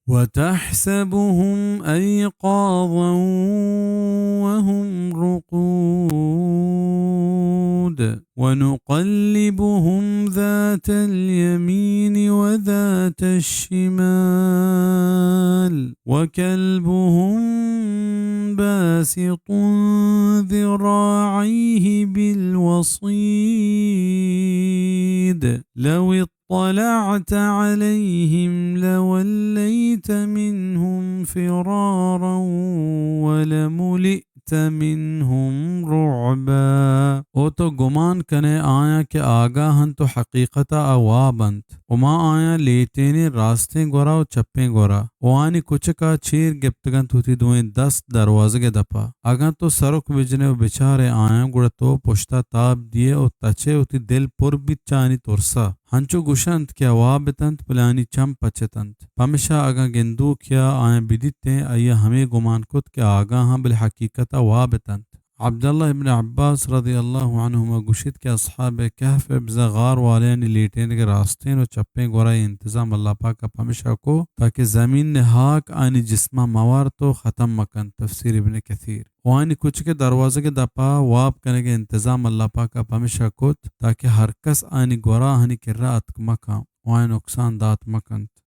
وتحسبهم أيقاظا وهم رقود ونقلبهم ذات اليمين وذات الشمال وكلبهم باسط ذراعيه بالوصيد لو اطلعت عليهم لوليت منهم فرارا ولملئت منهم رعبا۔ او تو گمان کنے آیاں کہ آگاہ انت و حقیقتا آ واب انت، و ما آیاں لیٹینیں راستیں گورا و چپیں گورا، و آنی کچکا چیر گپتگنت وتی دوئیں دست دروازگ دپا۔ اگاں تو سرک بجنے و بچارے آیاں، گڑا تو پشتا تاب دیئے و تچے، وتی دل پر بیت چہ آنی ترسا۔ ہنچو گوشنت کہ آ واب اتنت، بلے آنی چم پچ اتنت۔ پمشا اگاں گندوکیا آیاں بدیتیں، آئیا ہمے گمان کت کہ آگاہاں، بلے حقیقتا واب اتنت۔ عبداللہ ابن عباس رضی اللہ عنہما گوشیت کہ اصحاب کہف بزاں غار والیانی لیٹینگ راستین و چپیں گورا اے انتظام اللہ پاکا پمشا کو تاکہ زمین ہاک آنی جسما موارت و ختم مکنت۔ تفسیر ابن کثیر۔ و آنی کچک دروازگ دپا واب کنگ انتظام اللہ پاکا پمشا کت تاکہ ہر کس آنی گورا آنی کرا اتک مکن و آیاں نقصان دات مکنت۔